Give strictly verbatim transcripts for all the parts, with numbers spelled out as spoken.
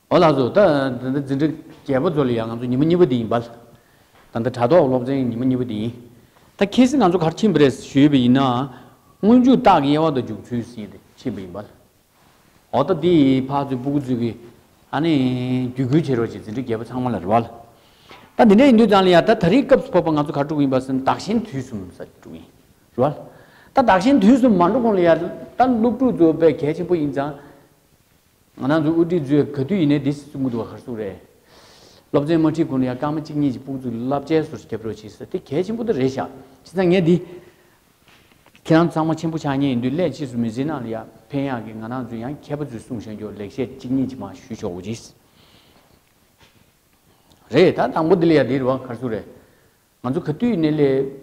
འོ་ལགས་སོ། ད་ད་ལྟ་འཛིན་གྲྭ་བརྒྱད་པ་ཚོ་ལ་ཡང་ང་ཚོ་ཉི་མ་གཉིས་པ་དེ་ཡིན་པ། ད་ལྟ་དྲ་ཐོག་སློབ་ཚན་ཉི་མ་གཉིས་པ་དེ་ཡིན། ད་ཁ་སང་ང་ཚོ་ག་རེ་ཕྱིན་པ་རེད་ཞུས་པ་ཡིན་ན། སྔོན་འཇུག་རྟགས་ཀྱི་དབྱེ་བ་དང་འཇུག་ཚུལ་ཟེར་ཏེ་ཕྱིན་པ་ཡིན་པ། འོ་ད་དེ་ཕར་ཚུར་སྤུ་གུ་ཚོས་ཀྱིས་ཨ་ནི་བརྒྱུད་སྐུལ་བྱེད་རོགས་བྱེད། འཛིན་གྲྭ་བརྒྱད་པ་ཚང་མ་ལ་རེད་པ། ད་དེ་འདྲ་ཡིན་དུས་ཙང་ལ་ཡ། ད་ད་རེས་སྐབས་སུ་བབ་པ་ང་ཚོ་ག་རེ་འགྲོ་གི་ཡིན་པ་ཟེར་ན། བདག་གཞན་དུས་གསུམ་ཟེར་འགྲོ་གི་ཡིན་རེད་པ། ད་བདག་གཞན་དུས་གསུམ་མ་འགྲོ་གོང་ལ་ཡ། ད་སློབ་ཕྲུག་ཚོ་དཔེ་གལ་ཆེན་པོ་ཡིན་ཙང་། ང་རང་ཚོ་དབུ་ཁྲིད་ཚོས་ག་དུས་ཡིན་ནའི་འདི་གསུང་གི་འདུག་པ། ག་རེ་ཟེར་དགོས་རེད། སློབ་ཚན་མ་ཁྲིད་གོང་ལ་ཡ་སྐར་མ་གཅིག་གཉིས་ཀྱི་སྤུ་གུ་ཚོ་ལ་བསླབ་བྱའི་སྐོར་ཞིག་རྒྱབ་རོགས་བྱེད་ཟེར། དེ་གལ་ཆེན་པོ་དེ་རེད་ཤག་བྱས་ཙང་ངས་འདི། ཁྱེད་རང་ཚང་མ་ཆེན་པོ་ཆགས་མཁན་ཡིན་དུས་སླད་ཕྱིས་སུ་མི་ཚེའི་ནང་ལ་ཡ་ཕན་ཡག་གི། ང་རང་ཚོ་ཡང་མཁས་པ་ཚོས་གསུངས་བཞག་རྒྱུ་ལེགས་བཤད་གཅིག་གཉིས་ཅིག་མར་ཞུ་ཆོག་གོ་ཅིག་རེད། ད་དང་པོ་འདི་ལ་ཡ་འདི་རེད་པ། ག་རེ་ཟེར་དགོས་རེད། ང་ཚོ་ག་དུས་ཡིན་ནའི་ལས།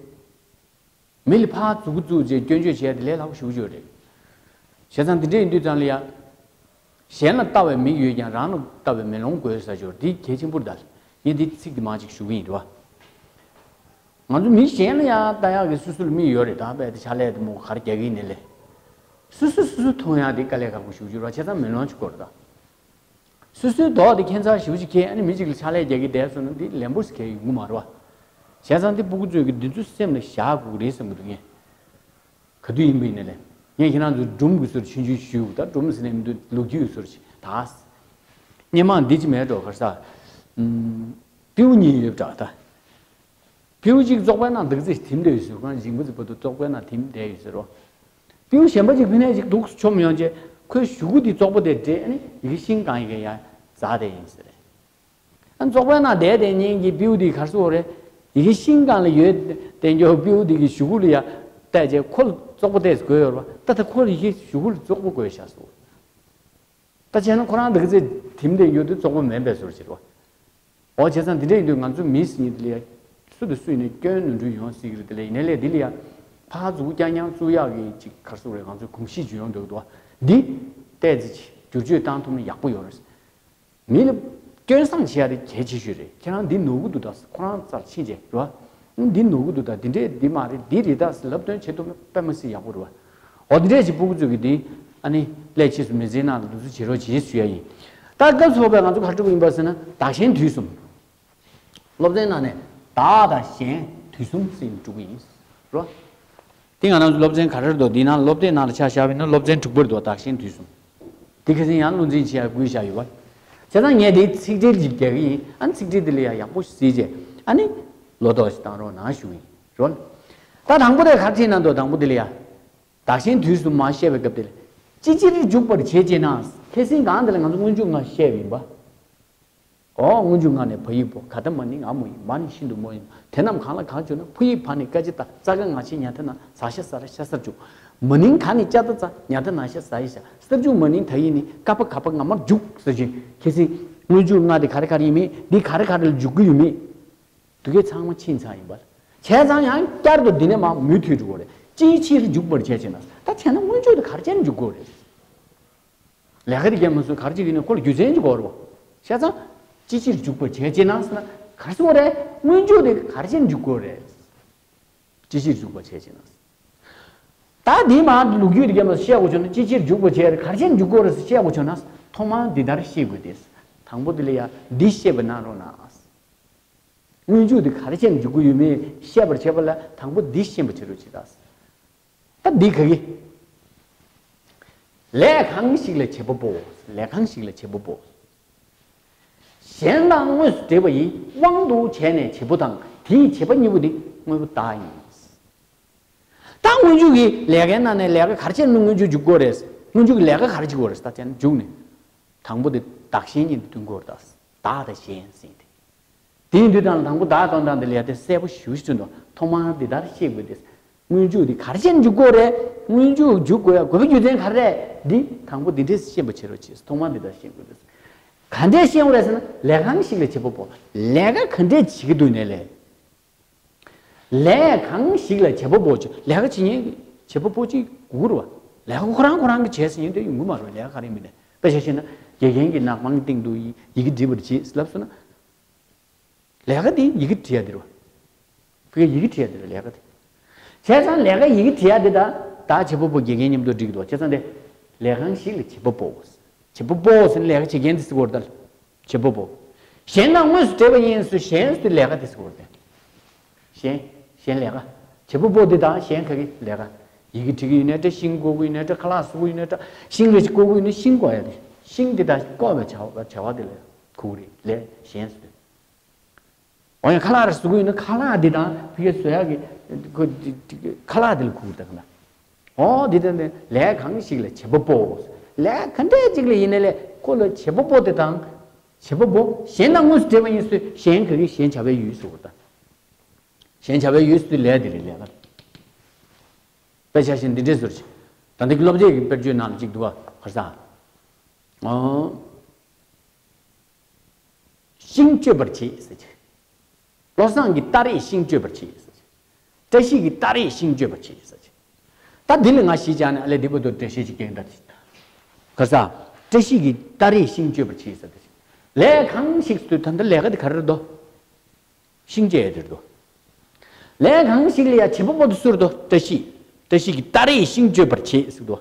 མི་ལ་ཕར་མཛུབ་གུ་བཙུགས་བྱས་སྐྱོན་བརྗོད་བྱས་དེ་ལས་སླ་པོ་ཞེ་པོ་ཅིག་རེད། བྱས་ཙང་དེ་འདྲ་ཡིན་དུས་ཙང་ལ་ཡ། གཞན་ལ་ལྟ་བའི་མིག་ཡོད་ཀྱང་རང་ལ་ལྟ་བའི་མེ་ལོང་དགོས་ཟེར་ཞོར་འདི་གལ་ཆེན་པོ་རེད་ད། ངས་འདི་ཚིག་འདི་མར་ཅིག་ཞུ་གི་ཡིན་རེད་པ། ང་ཚོ་མི་གཞན་ལ་ཡང་ལྟ་ཡག་གི་སོ་སོ་ལ་མིག་ཡོད་རེད། ད་དཔེ་དེ་ཕྱག་ལས་དེ་མོ་ག་རེ་རྒྱག་གི་ཡིན་ནའི་ལས། སོ་སོ་སོ་སོ་མཐོང་ཡག་དེ་དཀའ་ལས་ཁག་པོ་ཞེ་པོ་ཅིག་རེད་པ། བྱས་ཙང་མེ་ལོང་ཅིག་དགོས་རེད་ད། སོ་སོའི་མདོག་དེ་ཁྱད་མཚར་ཞེ་པོ་ཅིག་མཁྱེན། ཨ་ནི་མི་གཅིག་ལ་ཕྱག་ལས་རྒྱག་གི་བསྡད་སོང་ན་འདི་ལན་པོ་ཞིག་གང་ཡང་ཡོང་གི་མ་རེད་པ། བྱས་ཙང་འདི་སྤུ་གུ་ཚོས་ཀྱིས་འདི་ཚོ་སེམས་ལ་བཞག་དགོས་ཀྱི་རེད་བསམ་གྱི་འདུག་ངས། ག་དུས་ཡིན་པ་ཡིན་ནའི་ལས། ངས་ཁྱེད་རང་ཚོའི་སྒྲུང་གི་ཟུར་ཆུང་ཆུང་ཞུས། ད་སྒྲུང་ཟེར་ནའི་མི་འདུག་ལོ་རྒྱུས་ཀྱི་ཟུར་ཞིག་ད། སྔོན་མ་འདི་ཅིག་མེད་འགྲོ། ག་རེ་ཟེར། ཨམ། སྤྲེའུ་གཉིས་ཡོད་པ་འདྲ་ད། སྤྲེའུ་གཅིག་བཙོག་པའི་ནང་འདུག་སེ་ཐིམ་བསྡད་ཡོད་ཟེར། ཁོ་རང་ཞིང་པ་ཟིག་བར་དུ་བཙོག་པའི་ནང་ཐིམ་བསྡད་ཡོད་ཟེར་རོ། སྤྲེའུ་གཞན་པ་ཅིག་ཕ་ནས་ཅིག་འདུག་སེ་མཆོངས་ཡོང་བྱས་ཁོའི་གཞུ་གུ་དེ་བཙོག་པ་དེ་འདྲེས། ཨ་ནི་ཡི་གེ་ཤིང་གང་ཡི་གེ་ཡར་འཛེགས་བསྡད་ཡིན་ཟེར། ཨ། བཙོག་པའི་ནང་བསྡད་བསྡད་མཁན་གྱི་སྤྲེའུ་དེ་ག་རེ་ཟེར་དགོས་རེད། ཡི་གེ་ཤིང་སྒང་ལ་ཡོད་བསྡད་མཁན་སྤྲེའུ་དེ་གི་གཞུ་གུ་ལ་ཡར་བལྟས་བྱས་ཁོ་ལ་བཙོག་པ་དེ་དགོས་ཡོད་རེད་པ། ད་ད་ཁོ་ལ་ཡི་གེ་གཞུ་གུ་ལ་བཙོག་པ་དགོས་ཤག་ཟེར། ད་བྱས་ན་ཁོ་རང་འདུག་སེ་ཐིམ་བསྡད་རྒྱུ་དེ་བཙོག་པ་མིན་པའི་བཟོ་འདྲ་ཅིག་རེད་པ། འོ། བྱས་ཙང་འདི་འདྲ་ཡིན་དུས་ང་ཚོ་མི་ཟེར་མཁན་དེ་ལ་ཡ་སུ་དང་སུ་ཡིན་ནའི་སྐྱོན་ནོར་འཁྲུལ་ཡོང་སྲིད་ཀྱི་རེད། དེ་ལ་ཡིན་ནའི་ལས་འདི་ལ་ཡ་ཕར་མཛུབ་གུ་རྐྱང་རྐྱང་བཙུགས་ཡག་གི་ཅིག་ག་རེ་ཟེར་དགོས་རེད། ང་ཚོའི་གོམས་གཤིས་ཅིག་ཡོང་འདུག་འདུག་པ། འདི་ཏོག་ཙམ་ཅིག་བསྒྱུར་བཅོས་བཏང་ཐུབ་ན་ཡག་པོ་ཡོད་རེད། མི་ལ་སྐྱོན་བསང་བྱེད་ཡག་དེ་གལ་ཆེ་ཤོས་རེད། ཁྱེད་རང་འདི་ནོར་གི་འདུག་ད། ཁོ་རང་རྩར་ཕྱིན་བྱས་རེད་པ། འདི་ནོར་གི་འདུག་ད། འདི་འདྲས་འདི་མ་རེད། འདི་རེད་ད་ཟེར་ལབ་སྟོན་བྱེད་ཐུབ་ན་དཔེ་མི་སྲིད་ཡག་པོ་རེད་པ། འོ། འདི་འདྲས་ཅིག་སྤུ་གུ་ཚོས་ཀྱིས་འདི་ཨ་ནི་སླད་ཕྱིས་སུ་མི་ཚེའི་ནང་ལ་འདུག་སེ་བྱེད་རོགས་བྱེད་ཞུ་ཡག་ཡིན། ད་སྐབས་སུ་བབ་པའི་ང་ཚོ་ག་རེ་འགྲོ་གི་ཡིན་པ་ཟེར་ན། བདག་གཞན་དུས་གསུམ། སློབ་ཚན་ནང་ནས་བདག་དང་གཞན་དུས་གསུམ་ཟེར་འགྲོ་གི་ཡིན་རོ། དེ་ང་རང་ཚོ་སློབ་ཚན་ག་རེ་རེད་འདུག་འདི་ནང་སློབ་དེབ་ནང་ལ་ཆ་བཞག་པ་ཡིན་ན་སློབ་ཚན་དྲུག་པ་རེད་འདུག་བདག་གཞན་དུས་གསུམ། དེ་ཁ་སང་ཡང་བློ་འཛིན་བྱེད་ཡག་བསྐུལ་བཞག་ཡོད་པ། བྱས་ཙང་ངས་དེའི་ཚིག་འགྲེལ་ཅིག་རྒྱག་གི་ཡིན། ཨ་ནི་ཚིག་འགྲེལ་དེ་ལ་ཡང་ཡག་པོ་ཞིག་གཟིགས་བྱས། ཨ་ནི་ལོ་ཏོག་ཞིག་བཏང་རོགས་གནང་ཞུ་གི་ཡིན་རོ། ད་དང་པོ་དེ་ག་རེ་བྲིས་གནང་འདུག་དང་པོ་དེ་ལ་ཡ། བདག་གཞན་དུས་གསུམ་མར་བཤད་པའི་སྐབས་དེ་ལ། ཅི་ཕྱིར་འཇུག་པར་བྱེད་ཅེ་ན། ཁ་སང་སྒང་དེ་ལ་ང་ཚོ་སྔོན་འཇུག་ལྔ་བཤད་པ་ཡིན་པ། འོ། སྔོན་འཇུག་ལྔ་ནས་བ་ཡིག་བོ། ག་ད་མ་ནིང་འ་མོ་ཡིན། མ་ནི་ཤིན་ཏུ་མོ་ཡིན། དེ་རྣམས་གང་ལ་གང་འཇུག་ན། ཕུ་ཡིག་བ་ནི་ཀ་ཇི་ཏ། ཙ་ག་ང་ཕྱི་ཉ་ཐ་ན། ཛ་ཞ་ཟ་ར་ཤ་ཟར་འཇུག་མ་ནིང་ག་ནི་ཅ་ད་ཙ། ཉ་ཐ་ན་ཤ་ཟ་ཡི་ཤ། སར་འཇུག་མ་ནིང་ད་ཡིག་ནི། ཀ་པ་ག་པ་ང་མར་འཇུག་ཟེར་བཞིན། ཁ་སང་སྔོན་འཇུག་ལྔ་དེ་ག་རེ་ག་རེ་ཡིན་མིན། འདི་ག་རེ་ག་རེ་ལ་འཇུག་གི་ཡོད་མེད། དེ་གའི་ཚང་མ་ཕྱིན་ཚར་ཡིན་པ། བྱས་ཙང་ཡང་བསྐྱར་དུ་འདི་ནས་མར་མུ་མཐུད་འགྲོ་གི་རེད། ཅིའི་ཕྱིར་འཇུག་པར་བྱེད་ཅེ་ན། ད་བྱས་ན་སྔོན་འཇུག་དེ་ག་རེ་བྱས་ནས་འཇུག་དགོས་རེད། ལས་ཀ་དེ་རྒྱབ་མ་སོང་ག་རེ་བྱེད་ཀྱི་ཡིན་ན་ཁོ་ལ་རྒྱུ་མཚན་ཅིག་དགོས་རེད་པ། བྱས་ཙང་ཅི་ཕྱིར་འཇུག་པར་བྱེད་ཅེ་ན་ཟེར་ན་ག་རེ་ཟེར་དགོས་རེད། སྔོན་འཇུག་དེ་ག་རེ་བྱས་ནས་འཇུག་དགོས་རེད། ཅི་ཕྱིར་འཇུག་པར་བྱེད་ཅེ་ན། ད་འདི་མར་ལོ་རྒྱུས་དེ་རྒྱབ་མ་བཤད་དགོས་བྱུང་ན། ཅི་ཕྱིར་འཇུག་པར་བྱེད། ག་རེ་བྱས་ནས་འཇུག་དགོས་རེད་ཟེར་བཤད་དགོས་བྱུང་ན། ཐོག་མར་འདི་ལྟར་ཤེས་དགོས་ཏེ། དང་པོ་དེ་ལ་ཡ་འདི་ཤེས་པ་གནང་རོགས་གནང་། སྔོན་འཇུག་དེ་ག་རེ་བྱས་ནས་འཇུག་གི་ཡོད་མེད་ཤེས་པར་བྱེད་པ་ལ་དང་པོ་འདི་ཤེས་པར་བྱེད་རོགས་བྱེད་ད། ད་འདི་ག་གི། ལས་གང་ཞིག་ལ་བྱེད་པ་པོ། ལས་གང་ཞིག་ལ་བྱེད་པ་པོ། གཞན་དང་དངོས་སུ་འབྲེལ་བ་ཡི་དབང་དུ་བྱས་ནས་བྱེད་པོ་དང་། དེའི་བྱེད་པ་གཉིས་པོ་ནི་དངོས་པོ་བདག་ཡིན། ད་སྔོན་འཇུག་གི་ལས་ཀའི་ནང་ནས་ལས་ཀ་ག་རེ་བྱས་ནས་སྔོན་འཇུག་འཇུག་དགོས་རེད། སྔོན་འཇུག་གི་ལས་ཀ་ག་རེ་བྱེད་དགོས་རེད། ད་བྱས་ན་འཇུག་ནས། དང་པོ་དེ་བདག་གཞན་གཉིས་འདི་སྟོན་དགོས་རེད་ད། བདག་དང་གཞན་ཟེར་ཏེ། དེ་ཡིན་དུས་ད་ལ་དང་པོ་བདག་སྟོན་སྟངས་དེ་ལ་ཡ་དེ་གསལ་པོ་ཞེ་པོ་ཅིག་འདུག་ཐོག་མར་འདི་ལྟར་ཤེས་དགོས་ཏེ། སྔོན་འཇུག་འདི་ག་རེ་བྱས་ནས་འཇུག་དགོས་རེད། སྔོན་འཇུག་འཇུག་དགོས་ཡ་དགོས་པའི་རྒྱུ་མཚན་ག་རེ་རེད། འདི་དང་པོ་འདི་འདྲས་ཤེས་པ་བྱེད་རོགས་བྱེད། ཐོག་མར་འདི་ལྟར་ཤེས་དགོས་ཏེ། ག་འདྲས་ཤེས་དགོས་རེད་ཟེར་ན། ལས་གང་ཞིག་ལ་བྱེད་པ་པོ། ལས་ཀ་ག་འདྲས་བྱེད་ཀྱི་འདུག་ནས་ལས། ལས་གང་ཞིག་ལ་བྱེད་པ་པོ་ཅིག་ལས་ཀ་བྱེད་མཁན་གྱི་བྱེད་པ་པོ་ཅིག་དགོས་རེད་པ། ལས་ཀ་ཁོ་རང་ཁོ་རང་གིས་བྱས་ཟེར་མཁན་དེ་ཡོང་གི་མ་རེད་པ། ལས་ཀ་ག་རེ་མིན་ནས། དཔེ་ཆ་བཞག་ན་དགེ་རྒན་གྱིས་ནག་པང་གི་སྟེང་དུ་ཡི་ཡི་གེ་འབྲི་བར་བྱེད་ལབ་སོང་ན། ལས་ཀ་དེ་ཡི་གེ་འབྲི་ཡ་དེ་རེད་པ། ཕ་གིར་ཡི་གེ་འབྲི་ཡ་དེ་རེད་ལས་ཀ་དེ། བྱས་ཙང་ལས་ཀ་ཡི་གེ་འབྲི་ཡ་དེ་ད་ད་བྱེད་པ་པོ་དགེ་རྒན་མཉམ་དུ་འགྲིག་གི་འདུག་བྱས་ཙང་དེ་ལས་གང་ཞིག་ལ་བྱེད་པ་པོ། བྱེད་པ་པོ་ཟེར་ན་ལས་ཀ་བྱེད་མཁན་དེ་ཟེར་དགོས་རེད་ད། བྱེད་པ་པོ། གཞན་དང་དངོས་སུ་འབྲེལ་བ་ཡིན་ཟེར་གཞན་ཟེར་ལས་ཀ་དེ་ཟེར་བ་རེད། གཞན། གཞན་ལས་ཀ་བྱེད་པ་པོ་དེ་དང་གཞན་ག་གི་ལས་ཀ་ཡི་གེ་འབྲི་གི་ཡོད་ན་འདྲ། ཤིང་བརྐོ་གི་ཡོད་ན་འདྲ། ཁ་ལག་བཟོ་གི་ཡོད་ན་འདྲ། ཤིང་རེ་ཞིག་བརྐོ་གི་ཡོད་ན་ཤིང་བརྐོ་ཡ་དེ། ཤིང་དེ་དང་བརྐོ་བའི་བྱ་བ་བྱ་བ་དེ་ལས་ཁུ་རེད་ལས་གཞན་ཟེར། འོ་ཡང་ཁ་ལག་རེ་བཟོ་གི་ཡོད་ན་ཁ་ལག་འདི་དང་ཕ་གི་བཟོ་ཡག་གི་ཁོ་ཁ་ལག་འདི་ལ་ཁུག་དང་ལ། འོ་འདི་དང་འདི་ལས་གང་ཞིག་ལ་བྱེད་པ་པོ། ལས་ག་འདྲས་ཅིག་ལ་ཡིན་ནའི་ལས་ཁོ་ལ་བྱེད་པ་པོ་དེ་དང་། བྱེད་པ་པོ་གཞན་དང་དངོས་སུ་འབྲེལ་བ་ཡིན་ཚུལ་གཞན་ག་གི་གཞན་བྱ་བའི་ཡུལ་ཟེར་བ་དང་། གཞན་བྱ་བའི་ཡུལ་ཟེར་ལས་འདི་རེད་ལས་ལ། དཔེ་ཆ་བཞིན་འདི་འདྲས་ཟུར་ཅིག་ད་འདི་གི་སློབ་ཆས་ཀྱི་དཔེར་བརྗོད་ནང་ལ་ཅིག་འདུག་བ་ཁར་ས། འོ། ཤིང་གཅོད་པར་བྱེད་ཟེར་གྱི། བློ་བཟང་གིས་སྟ་རེས་ཤིང་གཅོད་པར་བྱེད་ཟེར་གྱི། བཀྲ་ཤིས་ཀྱིས་སྟ་རེས་ཤིང་གཅོད་པར་བྱེད་ཟེར་གྱི། ད་འདི་ལ་ང་གཞི་བཅག་ནས་ཨ་ལས་འདི་བར་དུ་འགྲེལ་བཤད་ཅིག་སྐྱོན་ད་དེ། ག་ས། བཀྲ་ཤིས་ཀྱིས་སྟ་རེས་ཤིང་གཅོད་པར་བྱེད་ཟེར་ཏེ། ལས་གང་ཞིག་སུ་ད་ལྟ་ལས་ཀ་དེ་ག་རེ་རེད་དོ། ཤིང་གཅོད་ཡ་དེ་རེད་དོ། ལས་གང་ཞིག་ལ་ཡ་བྱེད་པ་པོ་དེ་སུ་རེད་དོ། བཀྲ་ཤིས། བཀྲ་ཤིས་ཀྱིས་སྟ་རེས་ཤིང་གཅོད་པར་བྱེད་ཟེར་དོ།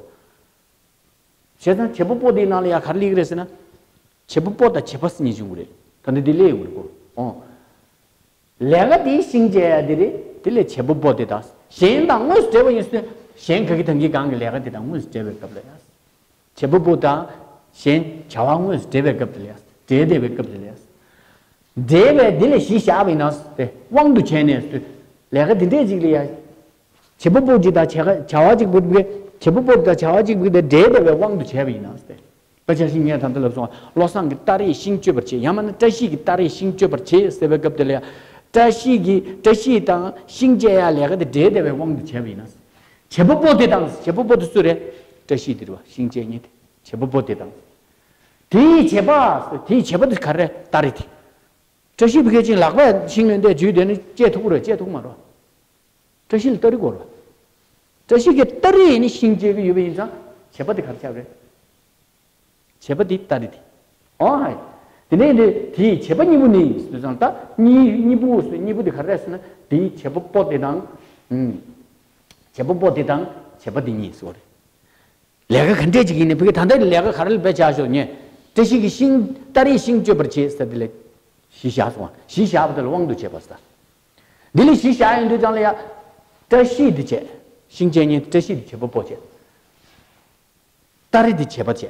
བྱས་ཙང་བྱེད་པ་པོ་དེའི་ནང་ལ་ཡང་ག་རེ་སླེབས་ཀྱི་རེད་ཟེར་ན། བྱེད་པ་པོ་དང་བྱེད་པ་ཟེར་གཉིས་བྱུང་གི་རེད། ད་ནི་འདི་སླེབས་ཡོང་གི་རེད་གོ། ཨོ། ལས་ཀ་དེའི་ཤིང་གཅོད་ཡ་དེ་རེད། དེ་ལས་བྱེད་པ་པོ་དེ་དང་གཞན་དང་དངོས་སུ་འབྲེལ་བ་ཡིན་ཟེར། གཞན་ག་གི་དང་གི་གང་གི་ལས་ཀ་དེ་དང་དངོས་སུ་འབྲེལ་བའི་སྐབས་ལ་ཡང་། བྱེད་པ་པོ་དང་གཞན་བྱ་བ་དངོས་སུ་འབྲེལ་བའི་སྐབས་དེ་ལ་ཡང་། འབྲེལ་བསྡད་པའི་སྐབས་དེ་ལ་ཡང་། འབྲེལ་བའི་དེ་ལས་གཞི་བཞག་པ་ཡིན་ན་དེ་དབང་དུ་བྱས་ནས་ཟེར། ལས་ཀ་དེ་འདྲས་ཅིག་ལ་ཡང་། བྱེད་པ་པོ་གཅིག་དང་བྱ་བ་བྱ་བ་གཅིག་བུད་པའི་བྱེད་པ་པོ་དང་བྱ་བ་གཅིག་བུད་དེ་འབྲེལ་བསྡད་པའི་དབང་དུ་བྱས་པ་ཡིན་ན་ཟེར། དཔེ་ཆ་ཞིག་ངས་ད་ལྟ་ལབ་སོང་བ། བློ་བཟང་གིས་སྟ་རེས་ཤིང་གཅོད་པར་བྱེད། ཡང་མིན་ན་བཀྲ་ཤིས་ཀྱིས་སྟ་རེས་ཤིང་གཅོད་པར་བྱེད་ཟེར་བའི་སྐབས་དེ་ལ་ཡང་། བཀྲ་ཤིས་ཀྱིས་བཀྲ་ཤིས་དང་ཤིང་གཅོད་ཡ་ལས་ཀ་དེ་འབྲེལ་བསྡད་པའི་དབང་དུ་བྱས་པ་ཡིན་ན་ཟེར། བྱེད་པ་པོ་དེ་དང་བྱེད་པ་པོ་དེ་སུ་རེད། བཀྲ་ཤིས་དེ་རེད་བ། ཤིང་གཅོད་མཁན་དེ། བྱེད་པ་པོ་དེ་དང་། དེའི་བྱེད་པ་དེའི་བྱེད་པ་དེ་ག་རེ་རེད། སྟ་རེ་དེ། བཀྲ་ཤིས་ཕ་གིར་ཅིག་ལག་པས་ཤིང་ལེན་ཏེ་འཇུས་དེ་ནི་བཅད་ཐུབ་ཀྱི་རེད། བཅད་ཐུབ་མ་རེད། བཀྲ་ཤིས་ལ་སྟ་རེ་དགོས་རེད། བཀྲ་ཤིས་ཀྱིས་སྟ་རེ་ཡིན་ནི་ཤིང་གཅོད་ཀྱི་ཡོད་པ་ཡིན་ཙང་བྱེད་པ་དེ་ག་རེ་ཆགས་རེད། བྱེད་པ་དེ་སྟ་རེ་དེ། ཨོ་ཧའི། དེ་ནས་དེ་དེའི་བྱེད་པ་གཉིས་པོ་ནི་ཟེར་ཙང་ད་གཉིས་གཉིས་པོ་ཟེར་གཉིས་པོ་དེ་ག་རེ་རེད་ཟེར་ན། དེའི་བྱེད་པ་པོ་དེ་དང་། ཨུམ། བྱེད་པ་པོ་དེ་དང་བྱེད་པ་དེ་གཉིས་ཟེར་བ་རེད། ལས་ཀ་ག་འདྲས་ཅིག་ཡིན་ནའི་ཕ་གི་ད་ལྟ་ལས་ཀ་ག་རེ་ལ་བེད་ཆ་ཤོག་ཉེ། བཀྲ་ཤིས་ཀྱིས་ཤིང་སྟ་རེས་ཤིང་གཅོད་པར་བྱེད་ཟེར་དེ་ལས་གཞི་བཞག་སོང་བ། གཞི་བཞག་པ་དེ་ལ་དབང་དུ་བྱས་པ་ཟེར། འདི་ལ་གཞི་བཞག་ཡོང་དུས་ཙང་ལ་ཡ། བཀྲ་ཤིས་འདི་བྱས། ཤིང་གཅོད་མཁན་བཀྲ་ཤིས་འདི་བྱེད་པ་པོ་བྱས། སྟ་རེ་འདི་བྱེད་པ་བྱས།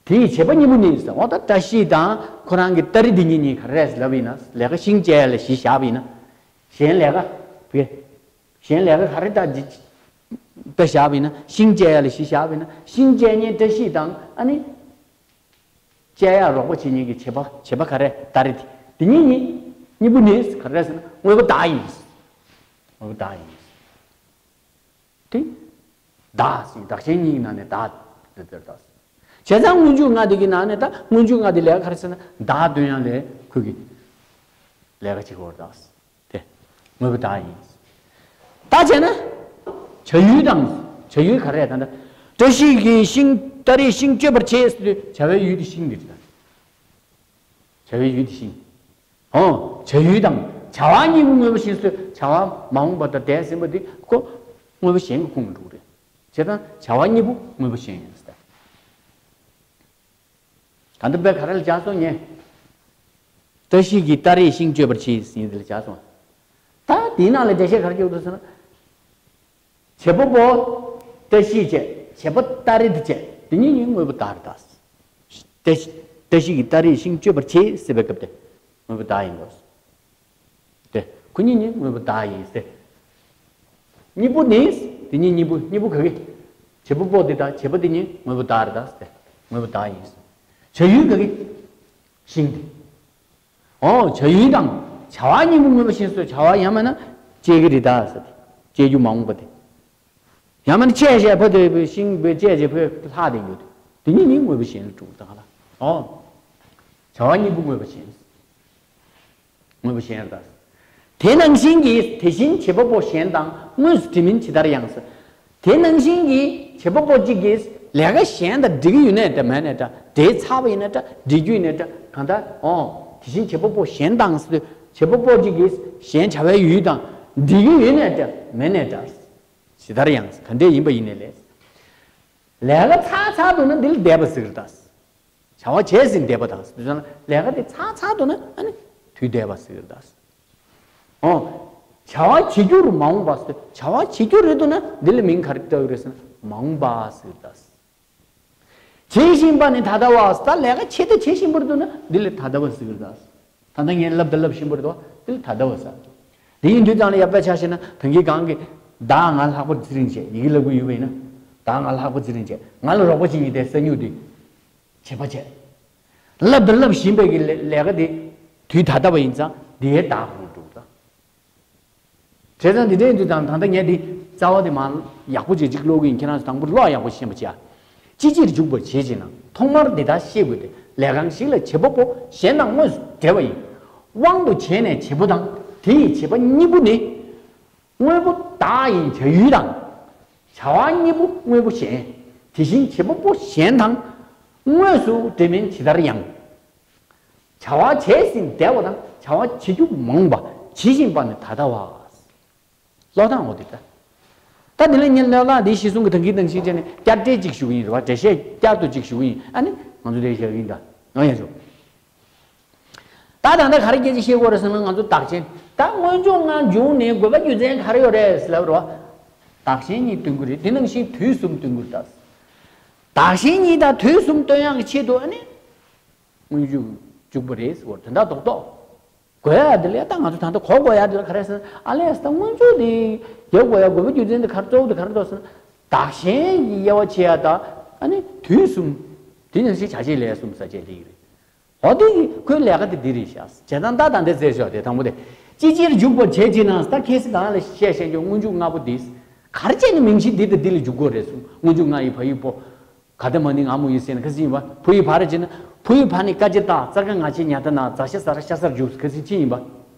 དེ་ཡི་བྱེད་པ་གཉིས་པོ་ནི་ཟེར། འོ་ད་བཀྲ་ཤིས་དང་ཁོ་རང་གི་སྟ་རེ་འདི་གཉིས་གཉིས་ག་རེ་རེད་ལབ་ཡིན་ན། ལས་ཀ་ཤིང་གཅོད་ཡ་ལ་གཞི་བཞག་པ་ཡིན་ན། གཞན་ལས་ཀ་བེ། གཞན་ལས་ཀ་ག་རེ་ལྟ་ཅི། དཔེ་བཞག་པ་ཡིན་ན་ཤིང་གཅོད་ཡ་ལ་གཞི་བཞག་པ་ཡིན་ན་ཤིང་གཅོད་མཁན་བཀྲ་ཤིས་དང་ཨ་ནི། གཅོད་ཡ་རོགས་པ་བྱེད་མཁན་གྱི་བྱེད་པ་བྱེད་པ་ག་རེ་སྟ་རེ་དེ། དེ་གཉིས་གཉིས། གཉིས་པོ་ནི་ག་རེ་ཟེར་ན་དངོས་པོ་བདག་ཡིན། དངོས་པོ་བདག་ཡིན། དེ། བདག་ཟེར་བདག་ཆེན་གཉིས་ཀྱི་ནང་ནས་བདག་དེ་དེར་བདག་ཟེར། བྱས་ཙང་སྔོན་འཇུག་ལྔ་དེ་གི་ནང་ནས་ད་སྔོན་འཇུག་ལྔ་དེ་ལས་ཀ་ག་རེ་ཟེར་ན་བདག་འདོན་ཡ་ལས་ཁོ་གི་ལས་ཀ་བྱེད་དགོས་བདག་ཟེར། དེ། དངོས་པོ་བདག་ཡིན། ད་བྱས་ན། བྱ་ཡུལ་དང་། བྱ་ཡུལ་ག་རེ་ད་ལྟ། བཀྲ་ཤིས་ཀྱིས་ཤིང་སྟ་རེས་ཤིང་གཅོད་པར་བྱེད་ཟེར་དུས་བྱ་བའི་ཡུལ་དེ་ཤིང་དེ་རེད་ད། བྱ་བའི་ཡུལ་དེ་ཤིང་། ཨོ། བྱ་ཡུལ་དང་བྱ་བ་གཉིས་པོ་དངོས་པོ་གཞན་སུ་བྱ་བ་མ་འོངས་པ་དང་འདས་ཟིན་པ་དེ་ཁོ་དངོས་པོ་གཞན་གྱི་ཁོངས་སུ་འགྲོ་གི་རེད། བྱས་ཙང་བྱ་བ་གཉིས་པོ་དངོས་པོ་གཞན་ཡིན་ཟེར། ད་ལྟ་དཔེ་ག་རེ་ལ་སྦྱར་སོང་ངས། བཀྲ་ཤིས་ཀྱིས་སྟ་རེས་ཤིང་གཅོད་པར་བྱེད་ཟེར་ཡིན་དེ་ལ་སྦྱར་སོང་། ད་དེའི་ནང་ལ་འགྲེལ་བཤད་ག་རེ་བརྒྱབ་འདུག་ཟེར་ན། བྱེད་པ་པོ། བཀྲ་ཤིས་བྱས། བྱེད་པ་སྟ་རེ་དེ་བྱས། དེ་གཉིས་གཉིས་དངོས་པོ་བདག་རེད་ད། བཀྲ་ཤིས་བཀྲ་ཤིས་ཀྱིས་སྟ་རེས་ཤིང་གཅོད་པར་བྱེད་ཟེར་བའི་སྐབས་དེ། དངོས་པོ་བདག་ཡིན་དགོས། དེ། ཁོ་གཉིས་གཉིས་དངོས་པོ་བདག་ཡིན་ཟེར། གཉིས་པོ་ནི། དེ་གཉིས་གཉིས་པོ་གཉིས་པོ་ག་གི། བྱེད་པ་པོ་དེ་དང་བྱེད་པ་དེ་གཉིས་དངོས་པོ་བདག་རེད་ད་ཟེར། དངོས་པོ་བདག་ཡིན་ཟེར། བྱ་ཡུལ་ག་གི། ཤིང་དེ། ཨོ། བྱ་ཡུལ་དང་བྱ་བ་གཉིས་པོ་དངོས་པོ་གཞན་སུ་བྱ་བ་ཡང་མིན་ན་སྐྱེ་གི་རེད་ད་ཟེར་ཏེ། སྐྱེ་རྒྱུ་མ་འོངས་པ་དེ། ཡང་མིན་ན་བཅད་བྱས་ཕ་དེ་ཤིང་བཅད་བྱས་ཕ་ལྷག་དེ་ཡོད་དེ། དེ་གཉིས་ནི་དངོས་པོ་གཞན་ལ་གྲུབ་ད་ལ། ཨོ། བྱ་བ་གཉིས་པོ་དངོས་པོ་གཞན། དངོས་པོ་གཞན་རེད་ད། དེ་ནང་བཞིན་གྱི་དེ་བཞིན་བྱེད་པ་པོ་གཞན་དང་དངོས་སུ་འབྲེལ་མིན་ཇི་ལྟར་ཡང་ཟེར། དེ་ནང་བཞིན་གྱི་བྱེད་པ་པོ་གཅིག་གིས་ལས་ཀ་གཞན་དང་འགྲིག་གི་ཡོད་ནའི་འདྲ་མེད་ནའི་འདྲ། འབྲེལ་ཚར་བ་ཡིན་ནའི་འདྲ། འགྲིག་རྒྱུ་ཡིན་ནའི་འདྲ། གང་ལྟར་ཨོ། དེ་བཞིན་བྱེད་པ་པོ་གཞན་དང་ཟེར་དུས་བྱེད་པ་པོ་གཅིག་གིས་གཞན་བྱ་བའི་ཡུལ་དང་འགྲིག་གི་ཡོད་ནའི་འདྲ་མེད་ནའི་འདྲ། ཇི་ལྟར་ཡང་ག་འདྲས་ཡིན་པ་ཡིན་ནའི་ལས། ལས་ཀ་ཚར་ཚར་འདུག་ན་འདི་ལ་འདས་པ་ཟེར་གི་རེད་ད། བྱ་བ་བྱས་ཟིན་འདས་པ་དང་། ལས་ཀ་དེ་ཚར་ཚར་འདུག་ན་ཨ་ནི་དུས་འདས་པ་ཟེར་གྱི་རེད་ད། ཨོ། བྱ་བ་བྱེད་རྒྱུར་མ་འོངས་པ་ཟེར། བྱ་བ་བྱེད་རྒྱུ་རེད་འདུག་ན་འདི་ལ་མིང་ག་རེ་བཏགས་ཡོད་རེད་ཟེར་ན་མ་འོངས་པ་ཟེར་གྱི་རེད་ད། བྱེད་བཞིན་པ་ནི་ད་ལྟ་བ། ད་ལས་ཀ་བྱེད་དང་བྱེད་བཞིན་པ་རེད་འདུག་ན་འདི་ལ་ད་ལྟ་བ་ཟེར་གྱི་རེད་ད། ད་ལྟ་ངས་ལབ་དང་ལབ་བཞིན་པ་རེད་དོ། འདི་ལ་ད་ལྟ་བ་ཟེར། དེ་ཡིན་དུས་ཙང་ལ་ཡག་པོ་ཆ་བཞག་ན་ད་གིན་གང་གི་བདག་ང་ལྷག་པར་ཚེ་རིང་བྱས། ཡི་གེ་ལབ་ཀྱི་ཡོད་པ་ཡིན་ན། བདག་ང་ལྷག་པར་ཚེ་རིང་བྱས། ང་ལ་རོགས་པ་བྱེད་མཁན་དེ་ས་སྨྱུག་དེ་བྱེད་པ་བྱས། ལབ་དང་ལབ་བཞིན་པའི་གི་ལས་ལས་ཀ་དེ་དུས་ད་ལྟ་བ་ཡིན་ཙང་དེའི་བདག་ཁོངས་འགྲོ་གི་རེད་ད། བྱས་ཙང་འདི་འདྲ་ཡིན་དུས་ཙང་ད་ལྟ་ངས་འདི་རྩ་བ་དེ་མར་ཡག་པོ་ཅིག་ཅིག་ཀློག་གི་ཡིན། ཁྱེད་རང་ཚོ་དང་པོ་ཀློག་ཡག་པོ་ཤེས་པ་བྱས། ཅི་ཕྱིར་འཇུག་པར་བྱེད་ཅེ་ན། ཐོག་མར་འདི་ལྟར་ཤེས་དགོས་ཏེ། ལས་གང་ཞིག་ལ་བྱེད་པ་པོ་གཞན་དང་དངོས་སུ་འབྲེལ་བ་ཡིན། དབང་དུ་བྱས་ནས་བྱེད་པོ་དང་དེ་ཡི་བྱེད་པ་གཉིས་པོ་ནི། དངོས་པོ་བདག་ཡིན་བྱ་ཡུལ་དང་། བྱ་བ་གཉིས་པོ་དངོས་པོ་གཞན། དེ་བཞིན་བྱེད་པ་པོ་གཞན་དང་དངོས་སུ་འབྲེལ་མིན་ཇི་ལྟར་ཡང་། བྱ་བ་བྱས་ཟིན་འདས་པ་དང་བྱ་བ་བྱེད་རྒྱུ་མ་འོངས་པ། བྱེད་བཞིན་པ་ནི་ད་ལྟ་བ། ཀློག་སྟངས་འོ་དེ་ལྟ། ད་དེ་ལ་ཉན་ལ་ལ་འདི་གཞི་བཟུང་གི་ཐང་གི་ཐང་ཤིང་བྱས་ནས་བསྐྱར་འགྲེལ་ཅིག་ཞུ་གི་ཡིན་རེད་བ། འགྲེལ་བཤད་བསྐྱར་དུ་ཅིག་ཞུ་གི་ཡིན། ཨ་ནི་ང་ཚོ་དེ་བཞག་གི་ཡིན་ད། ཡང་ཡང་ཞུ། ད་ད་ལྟ་ག་རེ་སྐད་ཆ་བཤད་དགོས་རེད་ཟེར་ན་ང་ཚོ་བདག་གཞན། ད་སྔོན་འཇུག་ལྔ་འཇུག་ནས་དགོས་པ་རྒྱུ་མཚན་ག་རེ་ཡོད་རེད་ཟེར་ལབ་རེད་བ། བདག་གཞན་གཉིས་སྟོན་གྱི་རེད། དེ་ནང་བཞིན་དུས་གསུམ་སྟོན་གྱི་རེད་ད། བདག་གཞན་གཉིས་དང་དུས་གསུམ་སྟོན་ཡག་གི་ཆེད་དུ་ཨ་ནི། སྔོན་འཇུག་འཇུག་པ་རེད་ཟེར་བ་དོན་དག་རྡོག་རྡོག་དགོས་ཡ་དེ་ལ་ཡ་ད་ང་ཚོ་ད་ལྟ་གོ་དགོས་ཡ་དེ་ལ་ག་རེ་ཟེར་ན། ཨ་ལས་ད་སྔོན་འཇུག་དེ་རྒྱག་དགོས་ཡ་དགོས་པ་རྒྱུ་མཚན་དེ་ག་རེ་གཙོ་བོ་དེ་ག་རེ་འདུག་ཟེར་ན། བདག་གཞན་གྱི་དབྱེ་བ་ཕྱེ་ཡ་ད་ཨ་ནི་དུས་གསུམ། དེ་ནང་བཞིན་བྱ་བྱེད་ལས་གསུམ་ཟེར་བྱས་དེ་ཡིན་རེད། འོ་དེ་གི་ཁོའི་ལས་ཀ་དེ་འདི་རེད་ཤག། བྱས་ཙང་ད་ད་འདི་ཟེར་ཤོག་དེ་དང་པོ་དེ། ཅི་ཕྱིར་འཇུག་པར་བྱེད་ཅེ་ན། ད་ཁྱེད་ཀྱིས་གང་ལ་བཤད་བཤད་ཀྱང་སྔོན་འཇུག་ལྔ་པོ་འདི། ག་རེ་བྱས་ནས་མིང་གཞི་འདི་དང་འདི་ལ་འཇུག་དགོས་རེད་གསུངས། སྔོན་འཇུག་ལྔ་ཡི་བ་ཡི་པོ། ག་ད་མ་ནི་ང་མོ་ཡི་ཟེར་ན་ག་ཟིག་ཡིན་པ། བུ་ཡི་བ་རེད་ཅེ་ན། བུ་ཡི་བ་ནི་ཀ་ཅི་ཏ་ཙ་ག་ང་ཆེ་ཉ་ད་ན་ཛ་ཤ་ས་ར་ཤ་སར་འཇུག་ག་ཟིག་ཅི་ཡིན་པ། བྱས་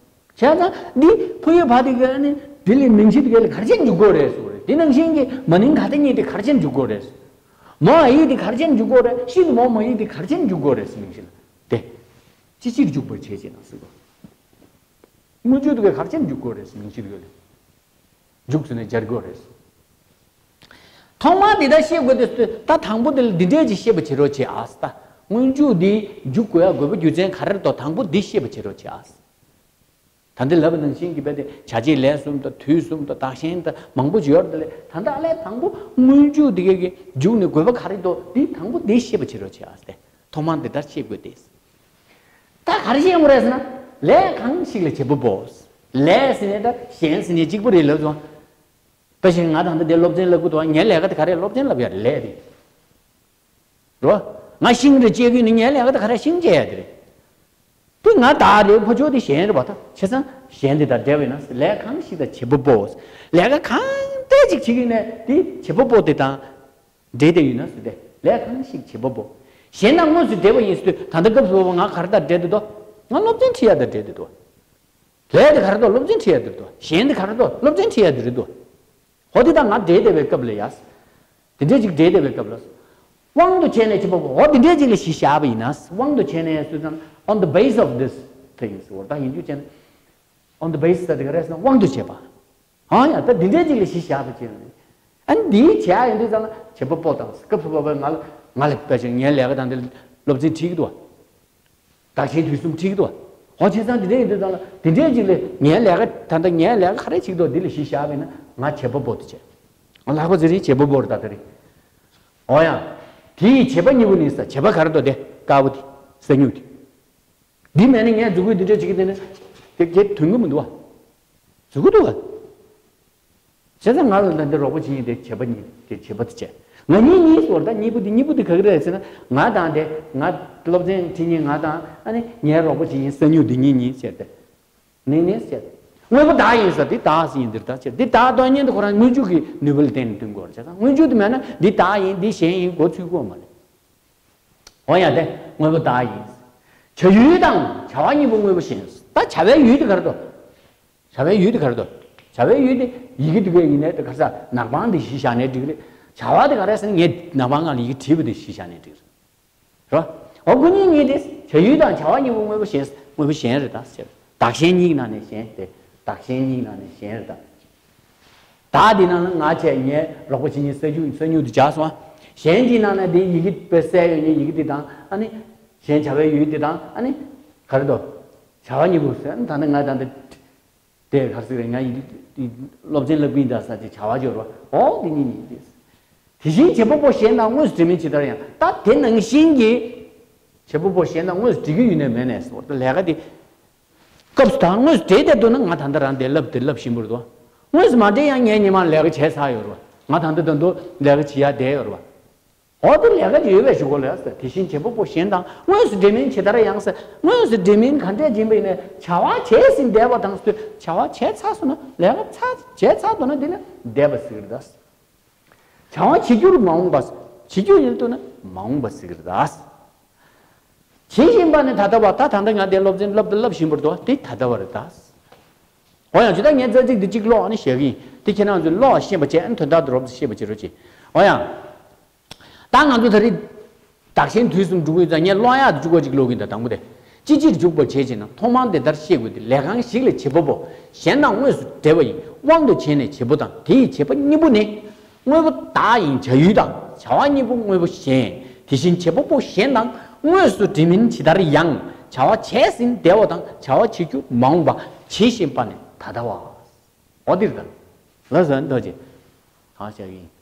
ཙང་འདི་བུ་ཡི་བ་དེ་ག་ནི་འདི་ལ་མིང་གཞི་དེ་ག་ལ་ག་རེ་བྱས་འཇུག་དགོས་རེད་གསུངས་རེད། དེ་ནང་བཞིན་གྱི་མ་ནིང་ག་ད་གཉིས་དེ་ག་རེ་བྱས་འཇུག་དགོས་རེད། མ་ཨ་ཡིག་དེ་ག་རེ་བྱས་འཇུག་དགོས་རེད། ཤིན་ཏུ་མ་མ་ཡིག་དེ་ག་རེ་བྱས་འཇུག་དགོས་རེད་ཟེར་མིང་གཞི་ལ། དེ། ཅི་ཕྱིར་འཇུག་པར་བྱེད་ཅེ་ན་ཟེར་བ། སྔོན་འཇུག་དེ་ག་རེ་བྱས་འཇུག་དགོས་རེད་ཟེར་མིང་གཞི་ལ་ཡོད་ལ། འཇུག་ཟེར་ནས་སྦྱར་དགོས་རེད། ཐོག་མར་འདི་ལྟར་ཤེས་དགོས་ཏེ། ད་དང་པོ་འདི་ལ་འདི་འདྲས་ཅིག་ཤེས་པ་བྱེད་རོགས་བྱེད་ཨ་ཟེར། ད་སྔོན་འཇུག་འདི་འཇུག་དགོས་ཡ་དགོས་པ་རྒྱུ་མཚན་ག་རེ་རེད་དོ། དང་པོ་འདི་ཤེས་པ་བྱེད་རོགས་བྱེད་ཨ་ཟེར། ད་འདི་ལབ་པ་ནང་བཞིན་གྱི་རྦད་དེ་བྱ་བྱེད་ལས་གསུམ་དང་དུས་གསུམ་དང་བདག་གཞན་དང་མང་པོ་ཅིག་ཡོད་རེད་དེ། ད་ལྟ་ཨ་ལས་དང་པོ་སྔོན་འཇུག་འདི་གའི་གི་འཇུག་ནས་དགོས་པ་ག་རེ་འདུག་འདི་དང་པོ་འདི་ཤེས་པ་བྱེད་རོགས་བྱེད་ཨ་ཟེར། ཐོག་མར་འདི་ལྟར་ཤེས་དགོས་ཏེ། ད་ག་རེ་ཤེས་དགོས་རེད་ཟེར་ན། ལས་གང་ཞིག་ལ་བྱེད་པ་པོ། ལས་ཟེར་ནས་ད་གཞན་ཟེར་ནས་གཅིག་པ་རེད་ལབ་སོང་། དཔེ་བཞིན་ང་དང་འདི་འདིར་སློབ་ཚན་བསླབ་ཀྱི་འདུག་ངའི་ལས་ཀ་དེ་ག་རེ། སློབ་ཚན་བསླབ་ཡ་ལས་རེད། རོ། ང་ཤིང་རེ་བཅད་ཀྱི་ཡིན་ན་ངའི་ལས་ཀ་དེ་ག་རེ། ཤིང་བཅད་ཡ་དེ་རེད། དེ་ང་བདག་རེད། ཕོ་ཅོག་དེ་གཞན་རེད་པ། ད་བྱས་ཙང་གཞན་དེ་དང་འབྲེལ་བ་ཡིན་ན། ལས་གང་ཞིག་ལ་བྱེད་པ་པོ། ལས་ཀ་གང་ལྟར་ཅིག་བྱེད་ཀྱི་ཡིན་ན་དེ་བྱེད་པ་པོ་དེ་དང་འབྲེལ་བསྡད་ཡོད་ན་ཟེར་ཏེ། ལས་གང་ཞིག་བྱེད་པ་པོ། གཞན་དང་དངོས་སུ་འབྲེལ་བ་ཡིན་ཟེར་དུས་ད་ལྟ་སྐབས་སུ་བབ་པ་ང་ག་རེ་དང་འབྲེལ་བསྡད་འདུག་ང་སློབ་ཚན་ཁྲིད་ཡ་དང་འབྲེལ་བསྡད་འདུག་ལས་དེ་ག་རེ་འདུག་སློབ་ཚན་ཁྲིད་ཡ་དེ་རེད་འདུག་གཞན་དེ་ག་རེ་འདུག་སློབ་ཚན་ཁྲིད་ཡ་དེ་རེད་འདུག་འོ་དེ་དང་ང་འབྲེལ་བསྡད་པའི་སྐབས་ལ་ཡ། དེ་འདྲས་ཅིག་འབྲེལ་བསྡད་པའི་སྐབས་ལ། དབང་དུ་བྱས་ནས་བྱེད་པ་པོ། འོ་དེ་འདྲས་ཅིག་ལ་གཞི་བཞག་པ་ཡིན་ན། དབང་དུ་བྱས་ནས་ཟེར་ཙང་། on the base of this things ཟེར་བ། ད་ཡིན་རྒྱུ་བྱས་ན། on the base ཟེར་དེ་ག་རེ་ཟེར་ན་དབང་དུ་བྱས་པ། ཨ་ཡ། ད་འདི་འདྲས་ཅིག་ལ་གཞི་བཞག་པ་བྱས་ནས། ཨ་ནི་འདིའི་བྱས་ཡིན་དུས་ཙང་ལ་བྱེད་པ་པོ་དང་སྐབས་སུ་བབ་པའི་ང་ལ། ང་ལ་དཔེ་ཆ་ངའི་ལས་ཀ་དང་འདི་སློབ་ཚན་ཁྲིད་ཀྱི་འདུག་བདག་གཞན་དུས་གསུམ་ཁྲིད་ཀྱི་འདུག་འོ་བྱས་ཙང་འདི་འདྲས་ཡིན་དུས་ཙང་ལ་འདི་འདྲས་ཅིག་ལ་ངའི་ལས་ཀ་ད་ལྟ་ངའི་ལས་ཀ་ག་རེ་བྱེད་ཀྱི་འདུག་འདི་ལ་གཞི་བཞག་པ་ཡིན་ན་ང་བྱེད་པ་པོ་དེ་བྱས། ཨ་ལྷག་པ་ཚེ་རིང་བྱེད་པ་པོ་རེད་ད་དེ་རེད། འོ་ཡ། དེ་ཡི་བྱེད་པ་གཉིས་པོ་ནི་ས། བྱེད་པ་ག་རེ་འདུག་དེ་དཀར་པོ་དེ། ས་སྨྱུག་དེ། འདི་མེད་ན་ངས་མཛུབ་གུ་འདི་འདྲ་བྱེད་ཀྱི་བསྡད་ན་དེ་གའི་དོན་གྱི་མི་འདུག་བ། མཛུབ་གུ་འདུག་བ། བྱས་ཙང་ང་ལ་ད་འདི་རོགས་པ་བྱེད་མཁན་དེ་བྱེད་པ་གཉིས། དེ་བྱེད་པ་དེ་བྱས། ང་གཉིས་གཉིས་ཟེར་བ་ད་གཉིས་པོ་དེ། གཉིས་པོ་དེ་ག་གི་རེད་ཟེར་ན། ང་དང་དེ། ང་སློབ་ཚན་ཁྲིད་མཁན་ང་དང་། ཨ་ནི་ངའི་རོགས་པ་བྱེད་མཁན་ས་སྨྱུག་དེ་གཉིས་གཉིས་བྱས་ཏེ། ནི་ནི་བྱས། དངོས་པོ་བདག་ཡིན་ཟེར། དེ་བདག་ཟེར་ཡིན་འདིར་བདག་བྱས། དེ་བདག་སྟོན་མཁན་དེ་ཁོ་རང་སྔོན་འཇུག་གི་ནུས་པ་ལ་བརྟེན་ནས་སྟོན་དགོས་རེད། བྱས་ཙང་སྔོན་འཇུག་དེ་མེད་ན་འདི་བདག་ཡིན་འདི་གཞན་ཡིན་གོ་ཚུལ་གོ་མ་རེད། འོ་ཡ། དེ་དངོས་པོ་བདག་ཡིན། བྱ་ཡུལ་དང་བྱ་བ་གཉིས་པོ་དངོས་པོ་གཞན། ད་བྱ་བའི་ཡུལ་དེ་ག་རེ་འདུག་བྱ་བའི་ཡུལ་དེ་ག་རེ་འདུག་བྱ་བའི་ཡུལ་དེ་ཡི་གེ་དེ་ག་ཡིན་ནའི་དེ་ག་རེ་ཟ། ནག་པང་དེ་གཞི་བཞག་ནའི་འགྲིག་རེད། བྱ་བ་དེ་ག་རེ་ཟེར་ན་ངས་ནག་པང་སྒང་ལ་ཡི་གེ་བྲིས་པ་དེ་གཞི་བཞག་ནའི་འགྲིག་རེད། རོ། འོ་སྐུ་ཉིད་གཉིས་དེ་བྱ་ཡུལ་དང་བྱ་བ་གཉིས་པོ་དངོས་པོ་གཞན། དངོས་པོ་གཞན་རེད་ད་ཟེར། བདག་གཞན་གཉིས་ཀྱི་ནང་ནས་གཞན་དེ། བདག་གཞན་གཉིས་ཀྱི་ནང་ནས་གཞན་རེད་ད། བདག་དེའི་ནང་ན་ང་བྱས། ངའི་རོགས་པ་བྱེད་མཁན་ས་སྨྱུག་ས་སྨྱུག་དེ་བཞག་སོང་ཨ། གཞན་དེའི་ནང་ན་དེ་ཡི་གེ་དཔེ་གསལ་ཡོད་མཁན་ཡི་གེ་དེ་དང་། ཨ་ནི་ གཞན་བྱ་བའི་ཡུལ་དེ་དང་ཨ་ནི་ག་རེ་དོ། བྱ་བ་གཉིས་པོ་ཟེར་ད་ནི་ང་ད་ནི་དེ་ག་རེ་ཟེར་རེད། ང་ཡི་སློབ་ཚན་བསླབ་ཀྱིན་ད་ས་དེ་བྱ་བ་སྦྱོར་བ་འོ་དེ་གཉིས་ཡིན་ཏེ། དེ་བཞིན་བྱེད་པ་པོ་གཞན་དང་དངོས་སུ་འབྲེལ་མིན་ཇི་ལྟར་ཡང་ད་དེ་ནང་བཞིན་གྱི་བྱེད་པ་པོ་གཞན་དང་དངོས་སུ་འབྲེལ་རྒྱུ་ཡོད་ནས་མེད་ནས་ཟེར་བ་ད་ལས་ཀ་དེ། སྐབས་སུ་དང་དངོས་སུ་འབྲེལ་བསྡད་འདུག་ན་ང་ད་ལྟ་རང་དེ་ལབ་དེ་ལབ་བཞིན་པོར་འདུག་དངོས་སུ་མ་འབྲེལ་ཡང་ངས་ཉི་མ་ལས་ཀ་བྱས་ཚར་ཡོད་རེད་བ། ང་ད་ལྟ་ད་དུང་ལས་ཀ་བྱེད་ཡ་བསྡད་ཡོད་རེད་བ། འོ་དེ་ལས་ཀ་ཅིག་ཡོད་པའི་གཞུག་གུ་ལ་ཟེར། དེ་བཞིན་བྱེད་པ་པོ་གཞན་དང་དངོས་སུ་འབྲེལ་མིན་ཇི་ལྟར་ཡང་ཟེར། དངོས་སུ་འབྲེལ་མིན་ག་འདྲས་ཡིན་པ་ཡིན་ནའི་བྱ་བ་བྱས་ཟིན་བསྡད་པ་དང་ཟེར། བྱ་བ་བྱས་ཚར་སོང་ན་ལས་ཀ་ཚར་བྱས་ཚར་འདུག་ན་དེ་ལ་འདས་པ་ཟེར་གི་རེད་ད། བྱ་བ་བྱེད་རྒྱུར་མ་འོངས་པ། བྱེད་རྒྱུ་ཡིན་འདུག་ན་མ་འོངས་པ་ཟེར་གི་རེད་ད། བྱེད་བཞིན་པ་ནི་ད་ལྟ་བ། ད་ད་ལྟ་ང་དེ་སློབ་ཚན་བསླབ་བསླབ་བཞིན་པར་འདུག་དེ་ད་ལྟ་བ་རེད་ད། འོ་ཡང་ཇི་ལྟར་ངས་རྩ་ཚིག་འདི་གཅིག་ཀློག་ཨ་ནི་བཤད་ཀྱི་ཡིན། དེ་ཁྱེད་རང་ཚོས་ཀློག་ཤེས་པ་བྱས་ཨ་ནི་དོན་དག་འདི་རོབ་ཙམ་ཤེས་པ་བྱེད་རོགས་གྱིས། འོ་ཡང་། ད་ང་ཚོ་ད་རེས་བདག་གཞན་དུས་གསུམ་འགྲོ་གི་ཡོད་ཙང་ངས་ཀློག་ཡག་འདི་བཅུ་གོ་གཅིག་ཀློག་གི་ཡིན། ད་དང་པོ་དེ། ཅི་ཕྱིར་འཇུག་པར་བྱེད་ཅེ་ན། ཐོག་མར་འདི་ལྟར་ཤེས་དགོས་ཏེ། ལས་གང་ཞིག་ལས་བྱེད་པ་པོ་གཞན་དང་དངོས་སུ་འབྲེལ་བ་ཡི་དབང་དུ་བྱས་ནས་བྱེད་པོ་དང་དེ་ཡི་བྱེད་པ་གཉིས་པོ་ནི། དངོས་པོ་བདག་ཡིན་བྱ་ཡུལ་དང་བྱ་བ་གཉིས་པོ་དངོས་པོ་གཞན། དེ་བཞིན་བྱེད་པ་པོ་གཞན་དང་དངོས་སུ་འབྲེལ་མིན་ཇི་ལྟར་ཡང་བྱ་བ་བྱས་ཟིན་བསྡད་པ་དང་བྱ་བ་བྱེད་རྒྱུ་མ་འོངས་པ་བྱེད་བཞིན་པ་ནི་ད་ལྟ་བ། འོ་འདིར་ད། ལ་ཟ་འདོད་ཅེས། གང་བྱ་ཡིན།